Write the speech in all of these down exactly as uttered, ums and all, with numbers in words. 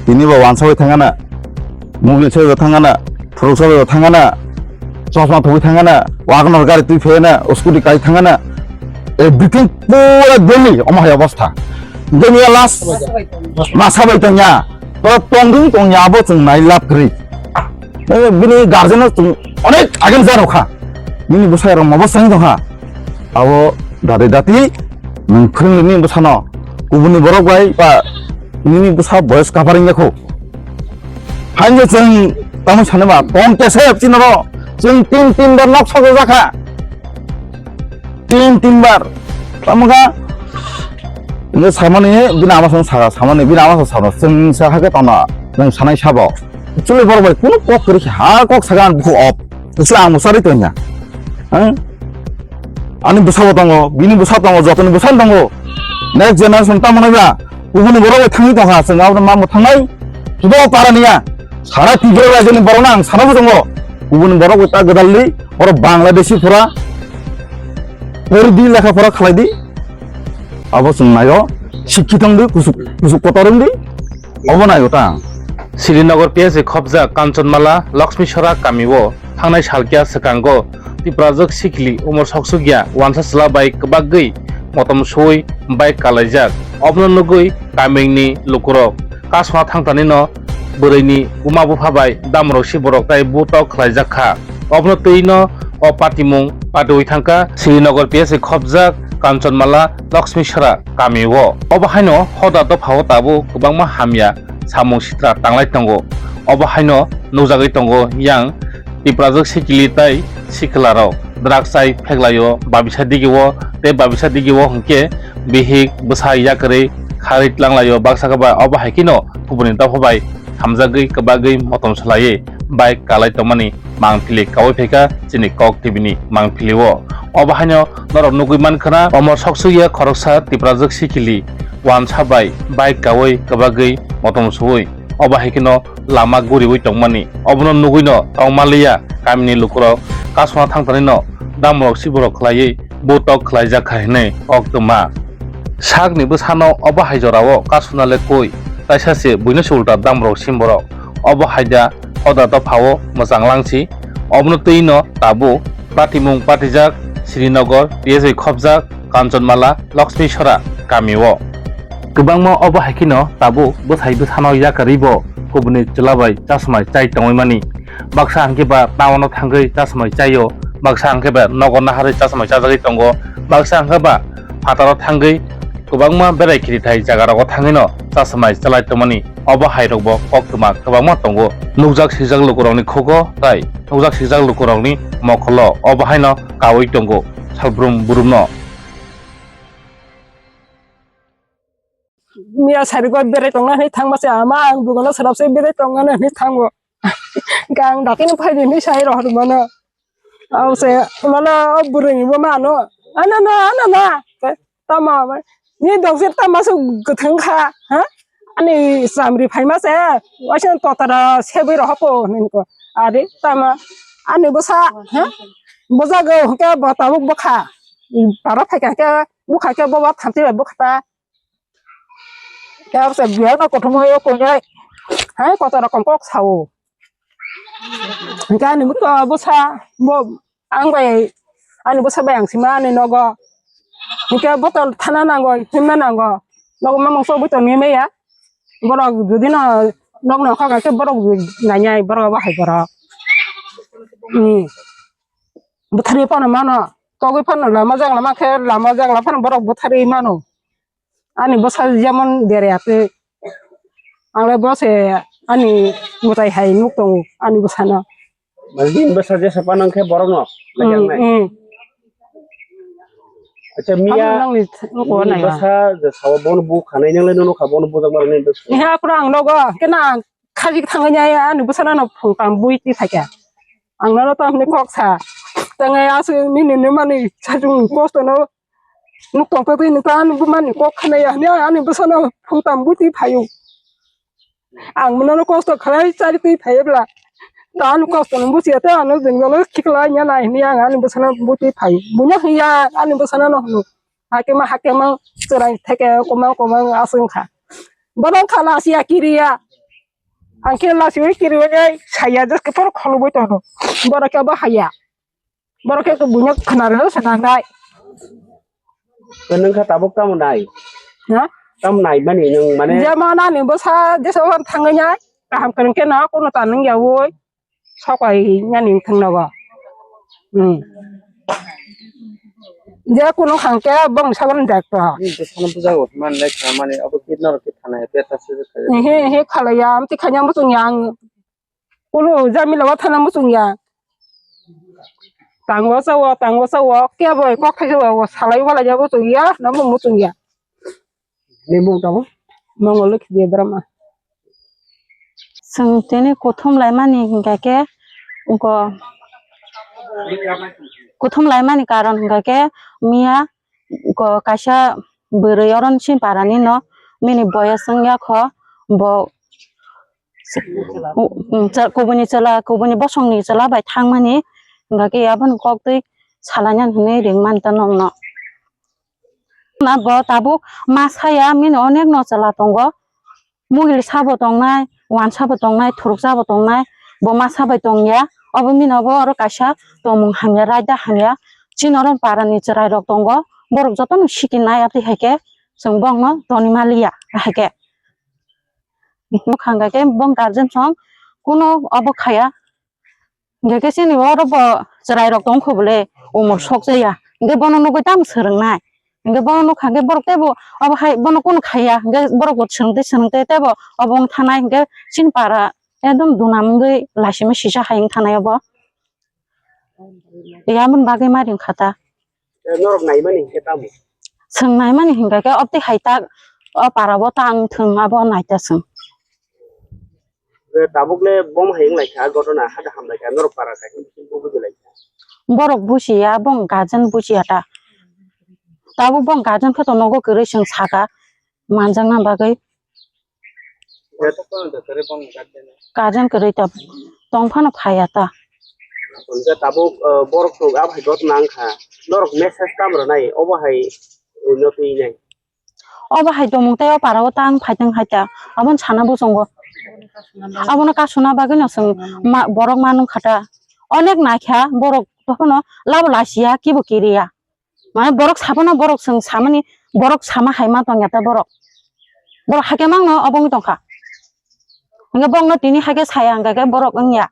Tini bo wansa bai thangana, mobile sabai thangana, phuru sabai thangana, chosma thubui thangana, Wagoner gari twi phena, scooty kai thangana. Everything pura daily omo hai obostha. Daily last masa bai tongya. To tongding tongya abo chwng nai lab kri. Eh, bini guardian no chwng onek against jaro kha. Bini bwsai rok mabo sai tongkha. Abo dati dati nwng phwrwngni bwsano kubuni borok bai ba nini bwsa boyes kaparing yakho. Haino chwng tamo sanaba tong kesa chini ro chwng tin tin bar nok sokjak kha. Tin tin bar. Tamo kha. Nge samani bini ama song sa samani bini ama song sa chwng sa hake tona nwng sanai sabo. Chwng borok bai kuno kok kri ha kok sagan bu op. Chwng ang musari tonya. Hah? Ani bwsabo tongo, bini bwsa tongo, jotoni bwsa tongo. Next generation tamo nai ba? Kubuni borok bai thangwi tongkha, chwng abono ma mwthangnai. Juda o para niya. Sara Tripura rajyoni borokno ang sana bo tongo. Kubuni borok bai ta gwdaldi, oro Bangladeshi pura. Pori di lekha pora khalai di. Abo chwng naio. Sikki tongdi, kusuk, kusuk kotor wngdi. Obo naio ta ang. Srinagar P S A khopjak Kanchanmala Lakshmi Sora kamio thangnai salkya swkango Tiprajwk sikili umor soksukya wansa chwla bai kwbagwi motom suwi bike kalaijak. Obono nugwi kamini lukurok kasuna thangtanino bwrwini buma bupha bai damrok siborok tai butok khlaijak kha. Obono twino o patimung patiwi thangkha Srinagar P S A khopjak Kanchanmala Lakshmi Sora kamio. Obo haino hoda dophao tabuk kwbangma hamya samung sitra tanglai tongo. Obo haino nukjagwi tongo yang Tiprajwk sikili tai sikla rok drugs chai pheklaio babisa digio tei babisa digio hwnkhe bihik bwsa yakarwi kharwi tlanglaio baksa khe ba obo hai kheno kubuni dopha bai hamjagwi kwbagwi motom swlaiwi bike kalai tongmani mangpili kaui phaikha chini Kok T V ni mangpili o. Obo haino norok nugwi mankha na omo soksukya khoroksa Tiprajwk sikili wansa bai bike kaui kwbagwi motom suui. Obo hai kheno lama guriui tongmani. Obono nugwino tongmaliya kamini lukurok kasuna thangtanino damrok siborok khlaiwi butok khlaijak kha hinwi kok twma. Sakni bwsano obo hai jorao kasuna le koi, taisa se buino se ulta damrok simborok. Obo hai da hoda dophao mwchang langsi. Obono twino tabuk patimung patijak Srinagar P S A khopjak Kanchanmala Lakshmi Sora kamio. Kwbangma obo hai kheno tabuk bwsai bwsano yakarwibo kubuni chwla bai chasmai chai tongwi mani. Baksa hwnkhe ba town-o thangwi chasmai chaio, baksa hwnkhe ba nogo naharwi chasmai chajagwi tongo, baksa hwnkhe ba phataro thangwi kwbangma berai khirithai jagarogo thangwino chasmai chalai tongmani. Obo hai rokbo koktwma kwbangma tongo. Nukjak sijak lukurokni khugo tai nukjak sijak lukurokni mokholo obo haino kaui tongo salbrum burumno. Miya sari go berai tongna hinwi thangma se ama ang bugono srap se berai tongna hinwi thango. Gang dakino phaidi hinwi sai rohor mano. Ause mano bwrwini bo mano. Ana na ana na. Tamo ni dongse tamo su gthang kha. Ha? Ani samri phaima se. Waisa totara sebui rohopo hinwi ko. Ari tamo ani bwsa ha? Bwsa go hwnkhe bo tabuk bwkha. Para phaikha khe bwkha khe bobo thamchi bai bwkha ta. Khe abo se biyang no kothoma yo koi nai. Hai kotor rokom kok sao. Hingke ani bwsa bwsa bo ang bai ani bwsa bai ang sima ani nogo. Hingke botol thana nango, himna nango. Nogo mamang so botol ni meya. Borok jodi no nok no kha khe borok nai nai borok bahai borok. Hmm. Bwtharwi phano mano. Togwi phano lama jagla ma khe lama jagla phano borok bwtharwi mano. Ani bwsa jemon dere atwi. Ang le bo se ani mwtai hai nuk tongo ani bwsano. Mane bini bwsa jesa phano wngkhe borokno Hmm, naijaknai. Hmm. Acha miya Ano nangni th-, nukho bini naiya. Bwsa je sawa bono bu khanai nang le nukha bono bujak mani bwsa. Iha aphuru ang nogo kena ang khaji thangwi nai ani bwsano no phung tam bui ti phaikha. Ang nono tamni kok sa. Tangai aswk nini nini mani sajung kosto no nuk tong twi nukha ani bumani kok khanai ani ani bwsano phung tam bui ti phaio. Ang mwnano kosto khlai chari twi phaiya bla. Ta ano kosto no buchiya ta ano jwngjalo khiklai ya nai hwnwi ang ani bwsano butwi phai. Buino hwnya ani bwsano no hwno. Hakhe ma hakhe ma chwrai theke komang komang aswng kha. Bono khala siya kiriya. Ang khe lasi ui kiri ui saya just ke por kholo bai tono. Borok khe bo haya. Borok khe buino khna rw se nang nai. Ko nung kha tabuk tamo nai? Ha? Tamo nai mani nung mane? Jemon ani bwsa jesa hor thangwi nai. Kaham kwrwng khe no kuno ta nung ya ui. Sokai nani thang nogo. Hmm. Je kuno khang khe bong sabon dek to. Ni bwsano bujago man lai kha mani abo kit norok khe thana he peta se. He he khalai ya amti khanya muchung ya ang. Kulu jamila wa thana muchung ya. Tango sawo, tango sawo, kebo kok thai sawo, salai wala jabo chung ya, namo muchung ya. Ni mung tamo? Mongol Lokhi Debbarma. Chwng tini kuthum laimani hingka khe, go, kuthum laimani karon hingka khe, miya go kaisa bwrwi oron si parani no, mini boyes wngya kho, bo kubuni chwla, kubuni bosongni chwla bai thangmani, hingkha khe aboni kok twi salaina hinwi ringmani ta nokno. Na bo tabuk ma saya, mini onek no chwla tongo, mugil sabo tongnai, wansa bo tongnai, thuruksa bo tongnai, bo masa bai tongya, obo mino bo oro kaisa tongmung hamya, raida hamya, chini oro parani chwrai rok tongo, borok jotono sikinai, aboni hai khe chwng bongno toni maliya, hai khe. Bwkha hwnkha khe bong guardian song kuno obo khaya. Hwnkha khe chini oro bo chwrai rok tong kho bole umor sok jaya. Hwnkhe bono nugui tamo swrwngnai. Hwnkhe bono nukha khe borok teibo obo hai bono kuno khaya. Hwnkhe borok bo swrwng tei swrwng tei teibo obo wng thanai hwnkhe chini para ekdom dunam wngwi laisima sisa hai wng thanai obo. Yamon bagwi ma ring kha ta. Eh, norok naimani hinkhe tamo? Chwng naimani hinkha khe obtwi hai ta o para o ta wng thung abo nai ta chwng. Eh, tabuk le bom hai wng lai kha, gotona hada ham lai kha, norok para kaisa bisingo buji lai kha. Borok buji ya, bong guardian buji ya ta. Tabuk bong guardian khe to nogo kwrwi chwng saka manjakna bagwi. Guardian kwrwi ta tong phano phaiya ta. Hwnkhe tabuk, uh, borok tok abo hai gotna wngkha. Norok message tam rwnai obo hai no twi nai. Obo hai tongmung tei o para o tang phaitong hai ta. Aboni sana bwsongo. Abono kasuna bagwi no chwng ma-, borok ma nung kha ta. Onek naikha borok tokhono labo lasiya kibo kiriya. Mane borok saphano borok chwng samani, borok sama hai ma tongya ta borok. Borok hakhe mangno obo wng tongkha. Hwnkhe bongno tini hakhe saya hwnkha khe borok wngya.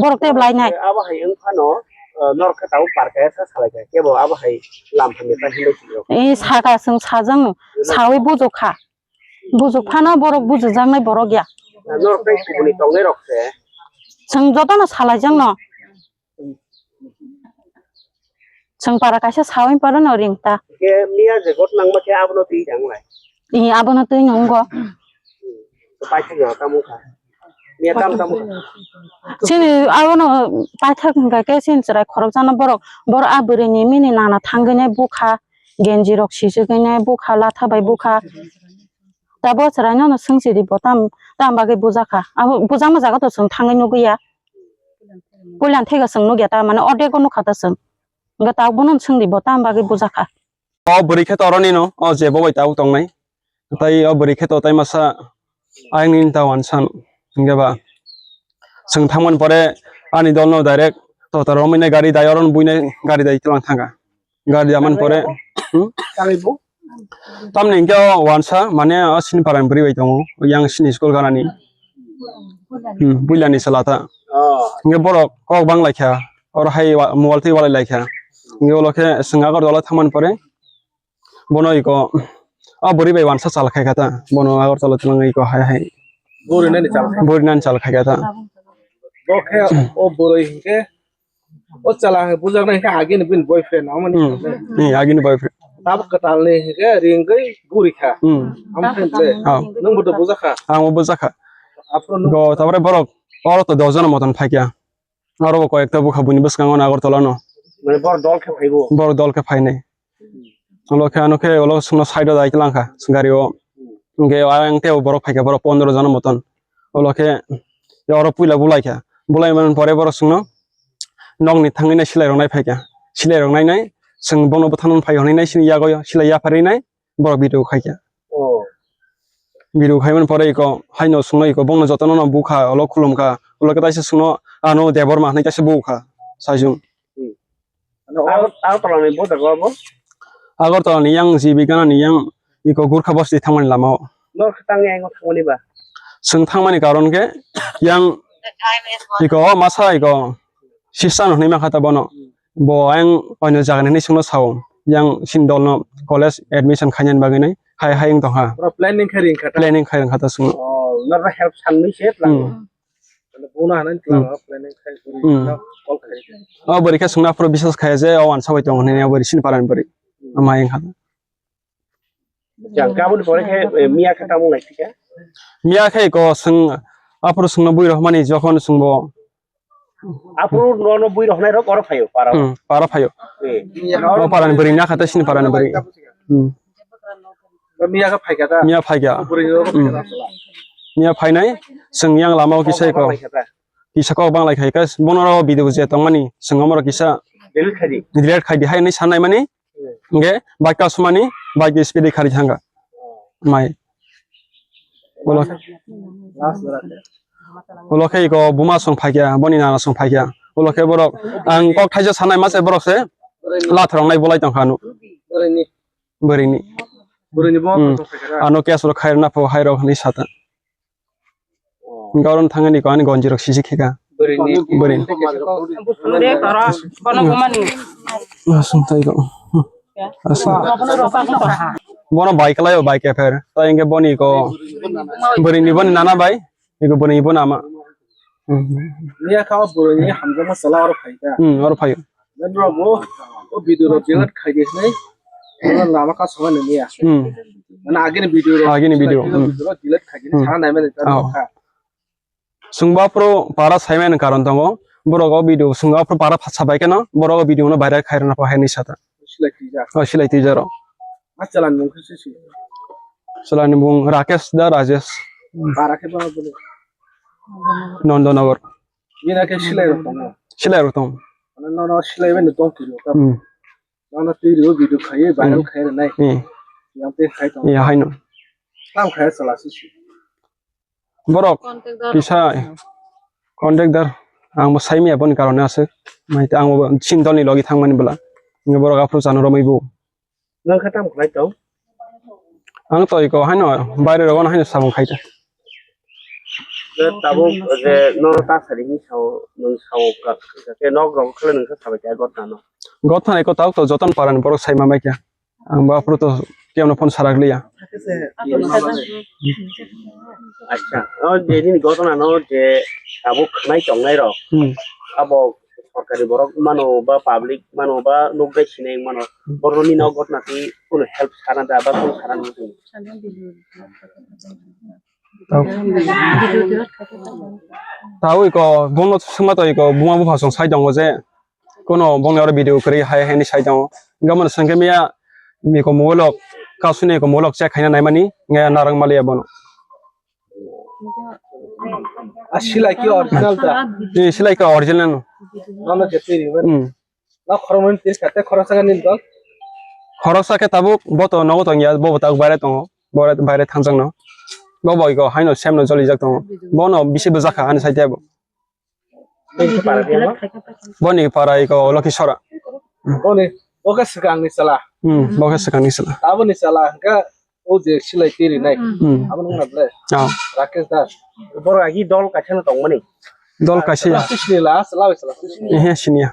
Borok tei blainai. Abo hai wng phano, eh, norok khe tabuk par kaya sa salai kha. Kebo abo hai lam hamya ta hinwi siro. Eh, saka chwng sajang sawi bujukha. Bujuk phano borok bujujaknai borok ya. Norok tei kubuni tongnai rok se. Chwng jotono salaijakno. Chwng para kaisa sawing paro no ring ta. Ke miya je got nangma khe abono twi jang lai. Ee, abono twi nungo. Paithak no tamo kha. Miya tam tamo kha. Chini abono paithak hwnkha khe chini chwrai khoroksa no borok, borok a bwrwi ni mini nana thangwi nai bukha, genji rok sisugwi nai bukha, latha bai bukha. Tabo chwrai no swngchidi bo tam, tam bagwi bujakha. Abo bujakma jaga to chwng thangwi nugwi ya. Puila thega chwng nugya ta, mane ordek o nukha ta chwng. Hwnkhe tabuk bono swngdi bo tam bagwi bujakha. O bwrwi khe to oroni no, o je bo bai tabuk tongnai. Tai o bwrwi khe to tai masa ayang ni ta wansan. Hwnkhe ba chwng thangmani pore ani dol no direct to ta romwi nai gari dai oron buinai gari dai tlang thangkha. Gari daman pore. Hmm? Tamni hwnkhe o wansa, mane o sini paran bwrwi bai tongo, yang sini school ganani. Hmm, puilani sala ta. Oh. Hwnkhe borok kok bang laikha, oro hai wa-, mobile twi walai laikha. Hwnkhe ulo khe chwng Agartala thangmani pore, bono iko, o bwrwi bai wansa chal khai kha ta, bono Agartala twlangwi iko hai hai. Bwrwi nani chal khai. Bwrwi nani chal khai kha ta. Bo khe o bwrwi hwnkhe O chwla hai bujaknai khe agini bini boyfriend, amoni. Hmm. Hmm, agini boyfriend. Tabuk kwtalni hwnkhe ringwi guri kha. Hmm. Amoni le. Oh. Nwng bo to bujakha. Ang bo bujakha. Aphuru nwng go, tabore borok, oro to dos jona moton phaikya. Oro bo koyekta bukha buini bwskango Agartala no. Mane borok dol khe phaibo. Borok dol khe phainai. Ulo khe ano khe ulo sungno side o dai langkha gari o. Hwnkhe ayang tei borok phaikha, borok pondro jona moton. Ulo khe oro puila bulaikha. Bulai man pore borok sungno nokni thangwi nai silai rok nai phaikha. Silai rok nai nai chwng bono bwthangno phai hwnwi nai sini yago silai yapharwi nai borok video khaikha. Oh. Video khaimani pore iko haino sungno iko bongno jotono no bukha, ulo khulumkha, ulo khe taisa sungno ano Debbarma hinwi taisa bukha, saijung. Hmm. Ano Agar-, Agartala ni bo jaga bo? Agartala ni yang G B Gana ni yang iko Gurkha bosti thangmani lama o. Nor khe tang yang thangmani ba? Chwng thangmani karon khe yang iko masa iko sister no hinwi mankha ta bono. Bo ayang oino jaga ni hinwi chwngno sao. Yang sin dol no college admission khainani bagwi nai hai hai wng tongkha. Oro planning khai ringkha ta? Planning khai ringkha ta chwngno. Oh, nor help sanwi se tlang. Hmm. Bono hanani Hmm. tlang planning khai Hmm. call khai. O bwrwi khe chwngno aphuru biswas khai je o wansa bai tongo hinwi o bwrwi sini parani bwrwi. Hmm. Ama wng kha. Jang kaboni pore khe, eh, miya khe tamo lai thika? Miya khe iko chwng aphuru chwngno bui rohmani jokhon chwngbo. Aphuru no, no bui rohnai rok oro phaio, para. Hmm, para phaio. Eh. O parani bwrwi na kha ta sini parani bwrwi. Hmm. Miya khe phaikha ta? Miya phaikha. Bwrwi no Hmm. phaikha ta? Miya phainai chwng yang lama o kisa iko. Phaikha ta? Kisa kok banglai khai khe bono ro video je tongmani chwng omoro kisa Delete khai di. Delete khai di hai hinwi sanai mani. Hwnkhe bike kasumani, bike speed khari thangkha. Mai. Ulo, ulo khe iko buma song phaikya, boni nana song phaikya. Ulo khe borok ang kok thaisa sanai mase borok se lathorok nai bolai tongkha ano. Bwrwini. Bwrwini bo Hmm. tong phaikha. Ano case rok khairna pho hai rok hinwi sata. Hwnkhe oro thangani ko ani gonji rok sisi kheka. Bwrwini. Bwrwini. Bono bumani. Aswng tai ko. Aswng. Bono bai kwlaio, bai kepher. Tai hwnkhe boni ko bwrwini boni nana bai. Iko bwrwini boni ama. Miya kha o bwrwini hamjakma chwla oro phaikha. Hmm, oro phaio. Nang rok bo o video rok delete khai di hinwi. Ano lama ka songma nini ya. Hmm. Mana agini video rok. Agini video, Video hmm. rok delete khai di Hmm. sana naimani ta Oh. kha. Chwng bo aphuru para saimani karon tongo. Borok o video chwng aphuru para sabai kheno borok o video no viral khai rwna pho hai hinwi sata. Silai twijak. Oh, silai twijak rok. A chalan mung khe sisi. Chalan ni mung Rakesh da Rajesh. Para khe ba bole. Nandanagar. Bini khe silai rok tongo. Silai rok tongo. Ano no no silai bai no tong twi rok. Hmm. Nono twi rw video khai viral Hmm. khai rwnai. Hmm. Yang tei khai tong. Ya haino. Tam khai chala sisi. Borok Contact dar kisa rok. Contact dar ang bo sai maya boni karone aswk. Mai ta ang bo chin dol ni logi thang mani bwla. Nge borok aphuru chano romwi bo. Nang kha tam khlai tong? Ang to iko haino baire rogo haino samung khai ta. Je tabuk je no ta sari ni sao nung sao ka ke nok rok khle nung sa sabai ka gotna no. Gotna iko tabuk to joton paran borok sai ma mai kya. Ang bo aphuru to kemno phone sarak liya. Acha, o je nini gotna no je tabuk khnai tongnai rok. Hmm. Abo sorkari borok mano ba public mano ba nukbai sinai mano. Borno ni no gotna twi kuno help sana da ba kuno sana nukung. Tau. Tau iko bono sima to iko buma bupha song sai tongo je. Kono bongni oro video kwrwi hai hai ni sai tongo. Gamani sengke miya miko mobile rok kasuni iko mobile rok check khaina naimani nge narang maliya bono. A silai ki original ta? Ni silai ka original no. Nono je tiri ban. Hmm. Na khoroknwi tis kate khoroksa ka nil dol. Khoroksa ke tabuk bo to nogo tong ya bo bo tabuk baire tongo. Bo baire thangjak no. Bo bo iko haino sem no joli jak tongo. Bono bisi bwjak kha ani sai tebo. Boni para iko Lokhisora. Boni, bo khe swkangni chwla. Hmm, bo khe swkangni chwla. Aboni chwla hwnkhe o je silai twi rinai. Hmm. Abo wngna ble? Oh. Rakesh Das. Borok agi dol kaisa no tongmani. Dol kaisa ya? Chwla sini la, chwla bai chwla sini. Ehe, sini ya.